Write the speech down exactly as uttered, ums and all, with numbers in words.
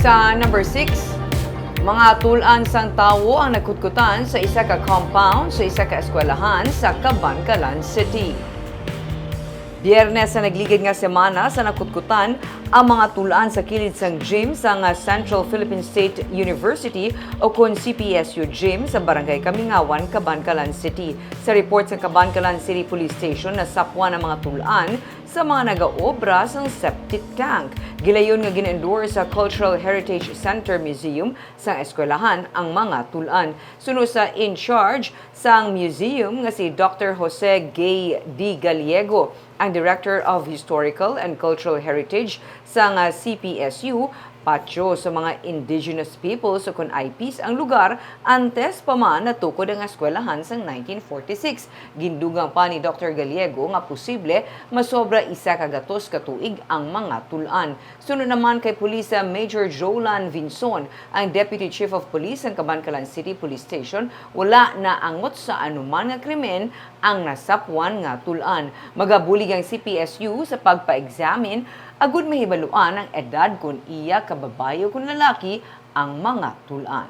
Sa number six, mga tul-an sang tawo ang nagkutkutan sa isa ka compound sa isa ka eskwelahan sa Kabankalan City. Biyernes sa nagligid nga semana sa nakutkutan ang mga tul-an sa kilid sang gym sang Central Philippine State University o kon C P S U gym sa Barangay Kamingawan, Kabankalan City. Sa report sa Kabankalan City Police Station, nasapwan ang mga tul-an sa mga nagaobra sang septic tank. Gilayon nga gin-endorse sa Cultural Heritage Center Museum sang eskwelahan ang mga tul-an. Suno sa in-charge sang museum nga si Doctor Jose Gay D. Gallego, ang Director of Historical and Cultural Heritage sang, ah, C P S U, patyo sa mga indigenous peoples o kon I Ps ang lugar antes pa man natukod ang eskwelahan sang nineteen forty-six. Gindugang pa ni Doctor Gallego nga posible masobra isa ka gatos ka tuig ang mga tul-an. Suno naman kay Police Major Jolan Vinson, ang Deputy Chief of Police sang Kabankalan City Police Station, wala naangot sa anuman nga krimen ang nasapwan nga tul-an. Magabulig ang C P S U sa pagpa-examine agud mahibaluan ang edad kon iya ka babayi o kon lalaki ang mga tul-an.